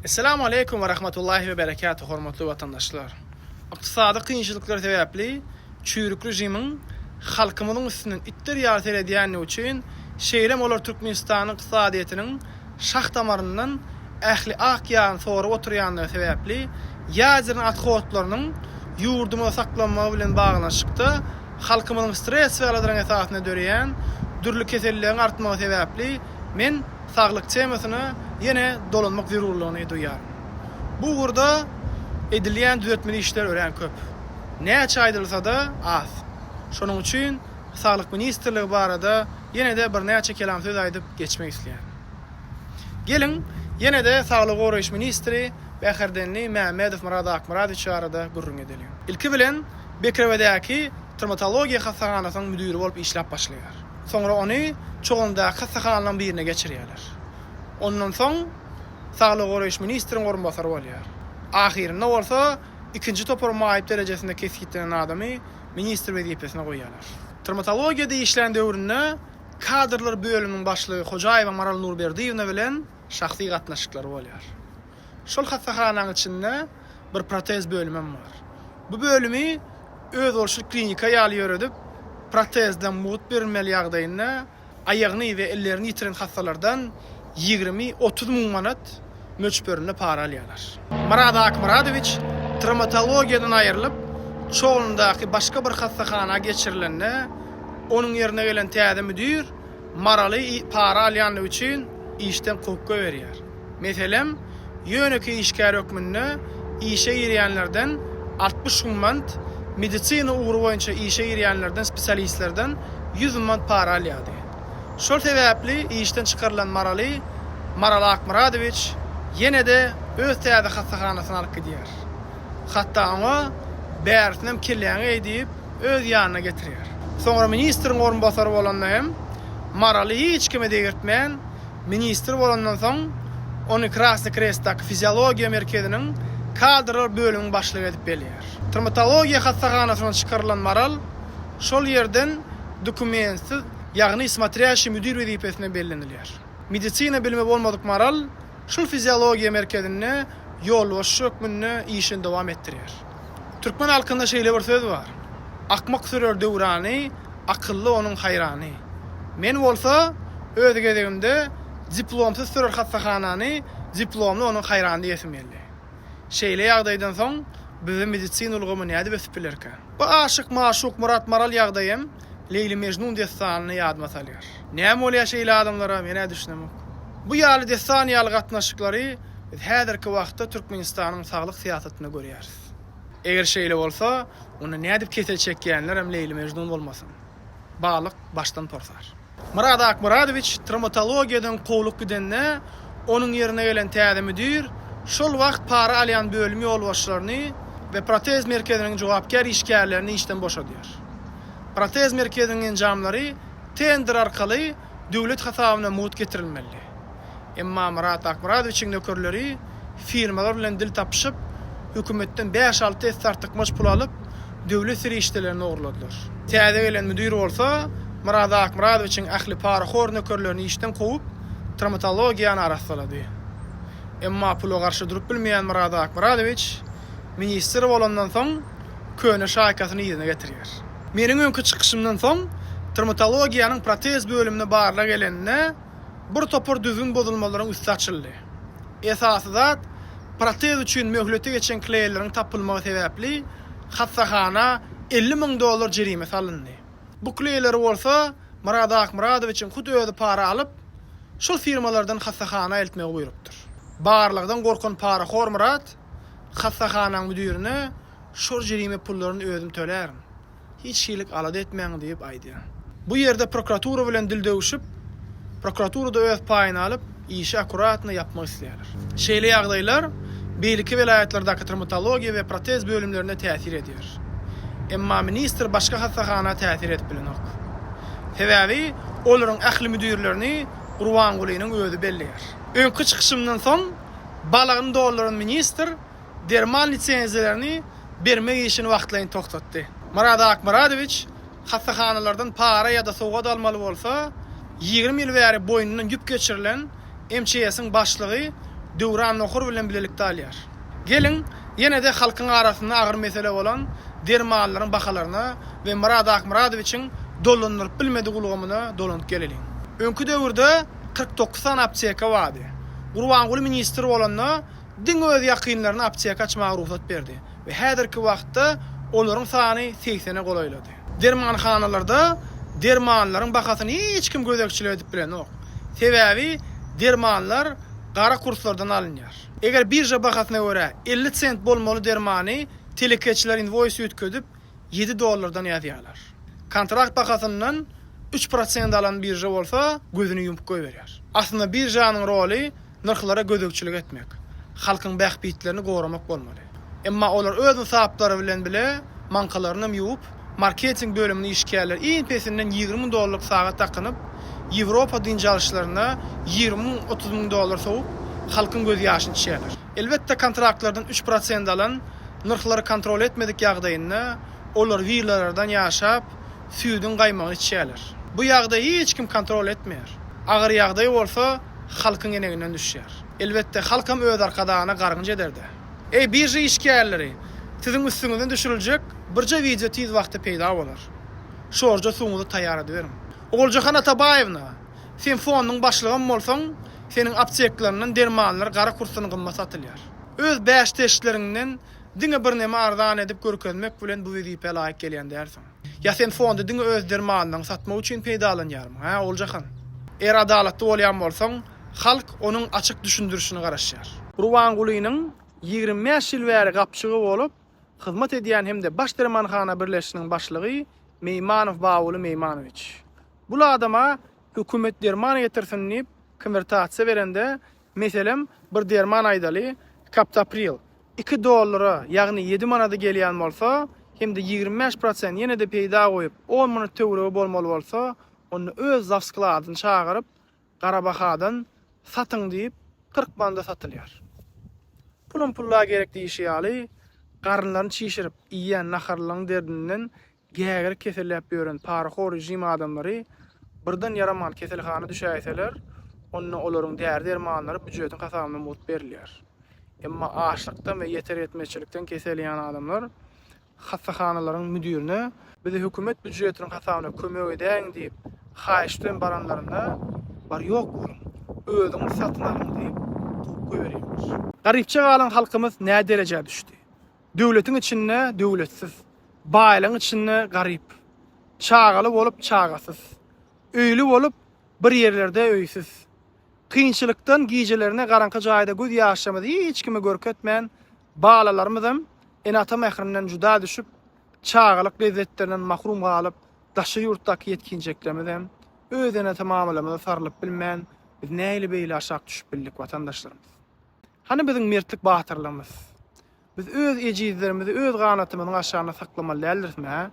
Esselamu aleýkum we rahmetullahi we berekatuh hormatly watandaşlar! Ykdysady kynçylyklar sebäpli çüýrük režimiň halkymyzyň üstünden itler ýaly seredýänligi üçin şeýlem olar Türkmenistanyň ykdysadyýetiniň şah damaryndan ähli ak ýagyny sorup oturýanlygy sebäpli ýaderny othodlarynyň ýurdumyzda saklanmagy bilen baglanyşykda halkymyzyň stres we aladalaryň esasynda döreýän dürli keselleriň artmagy sebäpli men saglyk temasyna ýene dolanmak zerurlygyny duýýaryn. Bu ugurda edilýän düzetmeli işler örän köp. Näçe aýdylsa-da az. Şonuň üçin Saglyk ministrligi barada ýene-de birnäçe kelam söz aýdyp geçmek isleýärin. Geliň, ýene-de saglygy goraýyş ministri Bäherdenli Mämmedow Myrat Akmyradowiç barada gürrüň edeliň. Ilki bilen Bekrewedäki trawmatologiýa hassahanasynyň müdiri bolup işläp başlaýar. Soňra ony Çoganlydaky hassahanalaryň birine geçirýärler. Ondan soň saglygy goraýyş ministriň orunbasary bolýar. Ahyrynda bolsa ikinji topar maýyp derejesinde kesgitlenen adamy ministr wezipesine goýýarlar. Trawmatologiýada işlän döwründe kadrlar bölüminiň başlygy Hojaýewa Maral Nurberdiýewna bilen şahsy gatnaşyklary bolýar. Şol hassahananyň içinde bir protez bölümem bar. Bu bölümi özboluşly klinika ýaly ýöredip, protezden mugt berilmeli ýagdaýynda aýagyny we ellerini ýitiren hassalardan 20, 30 müň manat möçberinde para alýarlar. Myrat Akmyradowiç trawmatologiýadan aýrylyp, Çoganlydaky başga bir hassahana geçirilende, onuň ýerine gelen täze müdir Maraly para alýanlygy üçin işden kowup goýberýär. Meselem, ýönekeý işgär hökmünde işe girýänlerden 60 müň mant, medisina ugry boýunça işe girýänlerden spesialistlerden 100 müň mant para alýardy. Şol sebäpli işden çykarylan Maraly Maral Akmyradowiç ýene-de öz täze hassahanasyna alyp gidýär. Hatda oňa bärisinem kelläňe eý diýip, öz ýanyna getirýär. Soňra ministriň orunbasary bolanda hem Maraly hiç kime degirtmän, ministr bolandan soň ony Krasnyý Krestdaky fiziologiýa merkeziniň kadrlar bölüminiň başlygy edip belleýär. Trawmatologiýa hassahanasyndan çykarylan Maral şol ýerden dokumentsiz, ýagny smotrýaşiý müdir wezipesine bellenilýär. Medisina bilimi bolmadyk Maral şol fiziologiýa merkezinde ýolbaşçy hökmünde işini dowam etdirýär. Türkmen halkynda şeýle bir söz bar, Akmak sürer döwrany, akylly onuň haýrany. Men bolsa, öz gezegimde, diplomsyz sürer hassahanany, diplomly onuň haýrany diýesim geldi. Şeýle ýagdaýdan soň bizde medisina ulgamy nädip ösüp bilerkä? Bu aşyk-maşuk Myrat-Maral ýagdaýy hem Leýli-Mejnun dessanyny ýadyma salýar. Näme bolýar şeýle adamlara, men-ä düşünemok. Bu ýaly dessan ýaly gatnaşyklary biz häzirki wagtda Türkmenistanyň saglyk syýasatynda görýäris. Eger şeýle bolsa, onda nädip kesel çekýänlerem Leýli-Mejnun bolmasyn? Balyk başdan porsar. Myrat Akmyradowiç trawmatologiýadan kowlup gidende, onuň ýerine gelen täze müdir şol wagt para alýan bölüm ýolbaşçylaryny we protez merkeziniň jogapkär işgärlerini işden boşadýar. Protez merkeziniň enjamlary tender arkaly döwlet hasabyna mugt getirilmelidi. Emma Myrat Akmyradowiçiň nökerleri firmalar bilen dil tapyşyp, hökümetden bäş-alty esse artykmaç pul alyp, döwlet serişdelerini ogurladylar. Täze gelen müdir bolsa Myrat Akmyradowiçiň ähli parahor nökerlerini işden kowup, trawmatologiýany arassalady. Emma pula garşy durup bilmeýän Myrat Akmyradowiç ministr bolandan soň köne şaýkasyny yzyna getirýär. Meniň öňki çykyşymdan soň trawmatologiýanyň protez bölümine barlag geleninde, bir topar düzgün bozulmalaryň üsti açyldy. Esasy zat, protez üçin möhleti geçen kleýleriň tapylmagy sebäpli hassahana 50 müň dollar jerime salyndy. Bu kleýleri bolsa Myrat Akmyradowiçiň hut özi para alyp, şol firmalardan hassahana eltmegi buýrupdyr. Barlagdan gorkan parahor Myrat hassahanaň müdirine şol jerime pullaryny özüm tölärin. Hiç hilik alada etmäň diýip aýdýar. Bu ýerde prokuratura bilen dil döwüşip, prokuratura-da öz paýyny alyp, işi akkuratno ýapmak isleýärler. Şeýle ýagdaýlar beýleki welaýatlardaky trawmatologiýa we protez bölümlerine täsir edýär. Emma ministr başga hassahana täsir edip bilenok. Sebäbi olaryň ähli müdirlerini Gurbangulynyň özi belleýär. Öňki çykyşymdan soň balagyny dolduran ministr derman lisenziýalaryny bermek işini wagtlaýyn togtatdy. Myrat Akmyradowiç hassahanalardan para ýa-da sowgat almaly bolsa, 20 ýyl bäri boýnundan ýüp geçirilen MÇS-iň başlygy. Döwran Nohur bilen bilelikde alýar. Geliň, ýene-de halkyň arasynda agyr mesele bolan dermanlaryň bahalaryna we Myrat Akmyradowiçiň dolandyryp bilmedik ulgamyna dolanyp geleliň. Öňki döwürde 49 sany apteka bardy. Gurbanguly ministr bolanda diňe öz ýakynlaryna apteka açmaga rugsat berdi we häzirki wagtda olaryň sany segsene golaýlady. Dermanhanalarda dermanlaryň bahasyny hiç kim gözegçilik edip bilenok. Sebäbi dermanlar gara kurslardan alynýar. Eger birža bahasyna görä 50 sent bolmaly dermany telekeçiler inwoýs üýtgedip ýedi dollardan ýazýarlar. Kontrakt bahasyndan üç prosent alan birža bolsa gözüni ýumup goýberýär. Aslynda biržanyň roly nyrhlara gözegçilik etmek, halkyň bähbitlerini goramak bolmaly. Emma olar öz ynsaplary bilen bile maňkalarynam ýuwup, marketing bölüminiň işgärleri iň pesinden 20 müň dollarlyk sagat dakynyp, Ýewropa dynç alyşlarynda 20 müň, 30 müň dollar sowup, halkyň göz ýaşyny içýärler. Elbetde kontraktlardan üç prosent alan, nyrhlary kontrol etmedik ýagdaýynda olar willalardan ýaşap, süýdüň gaýmagyny içýärler. Bu ýagdaýy hiç kim kontrol etmeýär. Agyr ýagdaý bolsa halkyň eneginden düşýär. Elbetde halkam öz arkadagyna gargynç eder-dä. Eý birža işgärleri, siziň üstüňizden düşüriljek birje wideo tiz wagtda peýda bolar. Şorja suwuňyzy taýýar ediberiň. Oguljahan Atabaýewna, sen fonduň başlygam bolsaň, seniň aptekleriňden dermanlar gara kursdan gymmat satylýar. Öz bäşdeşleriňden diňe birneme arzan edip görkezmek bilen bu wezipä laýyk gelýän dälsiň. Ýa sen fondy diňe öz dermanlaryňy satmak üçin peýdalanýarmyň, hä, Oguljahan? Eger adalatly bolýan bolsaň, halk onuň açyk düşündirişine garaşýar. Gurbangulynyň 25 ýyl bäri gapjygy bolup hyzmat edýän hem-de Baş dermanhana birleşiginiň başlygy Meýmanow Baguly Meýmanowiç. Bul adama hökümet derman getirsin diýip konwertasiýa berende, meselem, bir derman aýdaly, Kaptopril, iki dollara, ýagny ýedi manada gelýän bolsa hem-de 25 prosent ýene-de peýda goýup on manat töweregi bolmaly bolsa, onda öz zawskladyny çagyryp, gara bahadan satyň diýip, 40 manada satylýar. Pulum pulla gerek diýişi ýaly, garynlaryny çişirip iýýän naharlaryň derdinden gägirip keselläp ýören parahor režim adamlary birden ýaraman keselhana düşäýseler, onda olaryň däri-dermanlary býujetiň hasabyndan mugt berilýär. Emma açlykdan we ýeter-ýetmezçilikden keselleýän adamlar hassahanalaryň müdirine bize hökümet býujetiniň hasabyna kömek edäýiň diýip haýyş bilen baranlarynda bar ýok boluň, özüňiz satyn alyň diýip kowup goýberýärler. Garypja galan halkymyz nä derejä düşdi? Döwletiň içinde döwletsiz, baýlygyň içinde garyp. Çagaly bolup çagasyz. Öýli bolup bir ýerlerde öýsüz. Kynçylykdan gijelerine garaňky jaýda göz ýaşlarymyzy hiç kime görkezmän, balalarymyzam ene-ata mährinden juda düşüp, çagalyk lezzetlerinden mahrum galyp, daşary ýurtdaky ýetginjeklerimizem öz ene-ata mamalarymyza sarylyp bilmän, biz nähili beýle aşak düşüp bildik watandaşlarymyz? Hany biziň mertlik batyrlygymyz? Biz öz ejizlerimizi öz ganatymyzyň aşagynda saklamaly däldirismi, hä?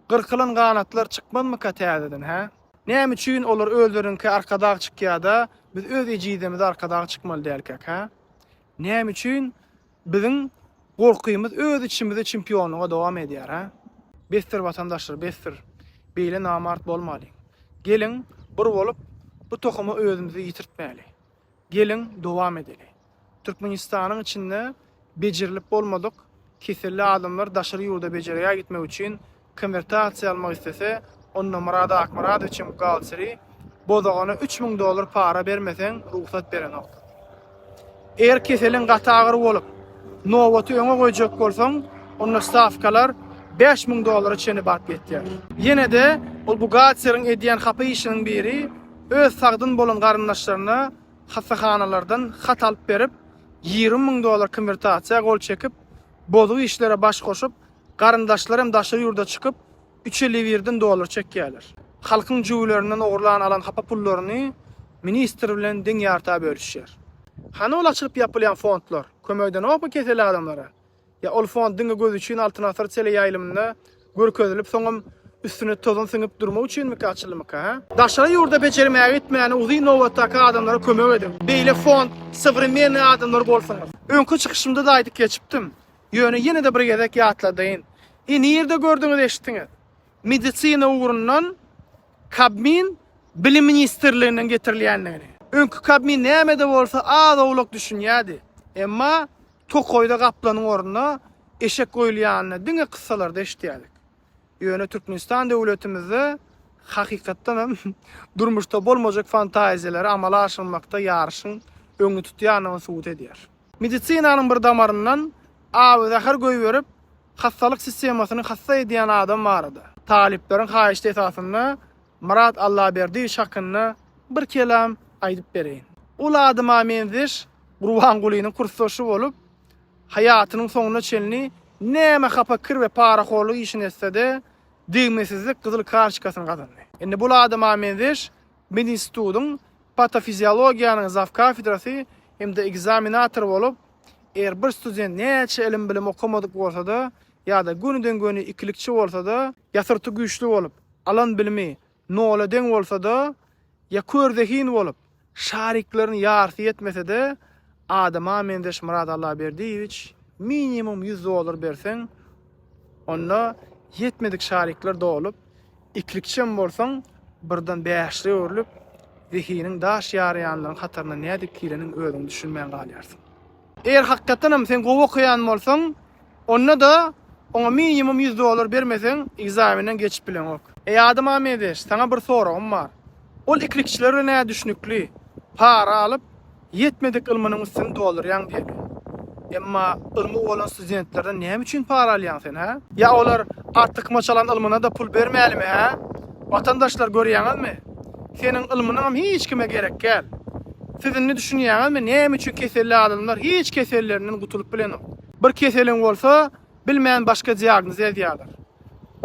Gyrkylan ganatlar çykmazmyka täzeden, hä? Näme üçin olar özleriňkä arkadag çykýada, biz öz ejizlerimize arkadag çykmaly dälkäk, hä? Näme üçin biziň gorkymyz öz içimizde çempionlyga dowam edýär, hä? Besdir watandaşlar, besdir. Beýle namart bolmalyň. Geliň, bir bolup, bu tohumy özümize ýitirtmäli. Geliň, dowam edeli. Türkmenistanyň içinde bejerilip bolmadyk keselli adamlar daşary ýurda bejergä gitmek üçin konwertasiýa almak islese, onda Myrat Akmyradowiçiň buhgalteri bozagana 3000 dollar para bermeseň rugsat berenok. Eger keseliň gaty agyr bolup, nobaty öňe goýjak bolsaň, onda stawkalar 5000 dollara çenli baryp ýetýär. Ýene-de ol buhgalteriň edýän hapa işiniň biri öz sagdyn bolan garyndaşlaryna hassahanalardan hat alyp berip, 20 müň dollar konwertasiýa gol çekip, bozuk işlere baş goşup, garyndaşlar hem daşary ýurda çykyp, 351-den dollar çekýärler. Halkyň jübülerinden ogurlan alan hapa pullaryny ministr bilen deň ýarta bölüşýär. Hany ol açylyp ýapylýan fondlar? Kömek edenokmy keseli adamlara? Ýa ol fond diňe göz üçin Altyn asyr teleýaýlymynda görkezilip soňam üstüne tozan siňip durmak üçinmika açyldymyka hä? Daşary ýurda bejermäge gitmäne uzyn nobatdaky adamlara kömek ediň. Beýle fond sowremennyý adamlar bolsaňyz. Öňki çykyşymda-da aýdyp geçipdim. Ýöne ýene-de bir gezek ýatladaýyn. I nirde gördüňiz eşitdiňiz? Medisina ugrundan Kabmin Bilim ministrliginden getirilýändigini. Öňki Kabmin näme-de bolsa az-owlak düşünýärdi. Emma tokaýda gaplanyň ornuna eşek goýulýanyny diňe kyssalarda eşidýärdik. Ýöne Türkmenistan döwletimizde hakykatdan hem durmuşda bolmajak fantaziýalary amala aşyrmakda ýaryşyň öňüni tutýandygyny subut edýär. Medisinanyň bir damaryndan awy-zäher goýberip, hassalyk sistemasyny hassa edýän adam barada, talyplaryň haýyşty esasynda Myrat Allaberdiýewiç hakynda bir kelam aýdyp bereýin. Ol adama menzeş Gurbangulynyň kursdaşy bolup, haýatynyň soňuna çenli näme hapa kir we parahorlyk işini etse-de, degmesizlik gyzyl kartoçkasyny gazandy. Indi bul adama menzeş medinstitudyň patofiziologiýanyň zawkafedrasy hem-de ekzaminator bolup, eger bir student näçe ylym-bilim okamadyk bolsa-da ýa-da gönüden-göni ikilikçi bolsa-da, ýa syrty güýçli bolup, alan bilimi nola deň bolsa-da, ýa kör zehin bolup, şarikleriniň ýarysy ýetmese-de, adama menzeş Myrat Allaberdiýewiç minimum 100 dollar berseň, onda ýetmedik şarikler dolup, ikilikçem bolsaň, birden bäşlige öwrülip, zehiniň daş ýarýanlaryň hataryna nädip gireniň özüň düşünmän galýarsyň. Eger hakykatdanam sen gowy okaýan bolsaň, onda-da oňa minimum 100 dollar bermeseň, ekzamenden geçip bileňok. Eý adam Amedeş, saňa bir soragym bar. Ol ikilikçiler bilen-ä düşnükli, para alyp, ýetmedik ylmynyň üstüni doldurýaň diýeli. Emma ylmy bolan studentlerden näme üçin para alýaň sen, hä? Ýa olar artykmaç alan ylmyna-da pul bermälimi, hä? Watandaşlar görýäňizmi? Seniň ylmynyňam hiç kime gerek däl. Siz indi düşünýäňizmi, näme üçin keselli adamlar hiç kesellerinden gutulyp bilenok? Bir keseliň bolsa, bilmän başga diagnoz ýazýarlar.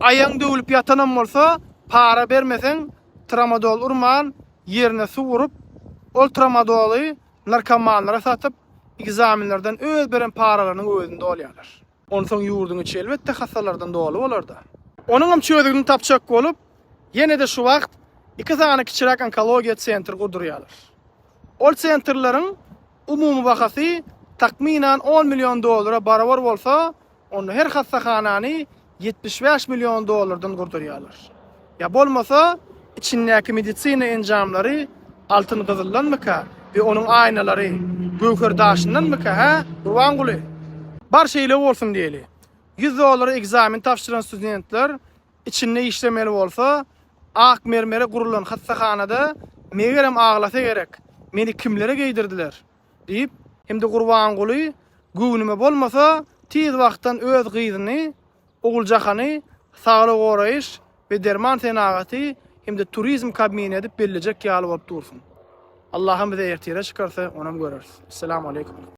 Aýagyň döwlüp ýatanam bolsa, para bermeseň, tramadol urman, ýerine suw urup, ol tramadoly narkomanlara satyp, ekzamenlerden öz beren paralarynyň öwezini dolýarlar. Onsoň ýurduň içi elbetde hassalardan doly bolar-da. Onuňam çözgüdini tapjak bolup, ýene-de şu wagt iki sany kiçiräk onkologiýa sentr gurdurýarlar. Ol sentrleriň umumy bahasy takmynan on million dollara barabar bolsa, onda her hassahanany 75 million dollardan gurdurýarlar. Ýa bolmasa, içindäki medisina enjamlary altyn-gyzyldanmyka we onuň aýnalary göwher daşyndanmyka, hä, Gurbanguly? Bar şeýle bolsun diýeli. 100 dollara ekzamen tabşyran studentler içinde işlemeli bolsa, ak mermere gurulan hassahanada megerem aglasa gerek, meni kimlere geýdirdiler? Diýip, hem-de Gurbanguly göwnüme bolmasa, tiz wagtdan öz gyzyny, Oguljahany saglygy goraýyş we derman senagaty hem-de turizm kabmini edip bellejek ýaly bolup dursuň. Allahym bize ertire çykarsa, onam göreris. Esselamu aleýkum.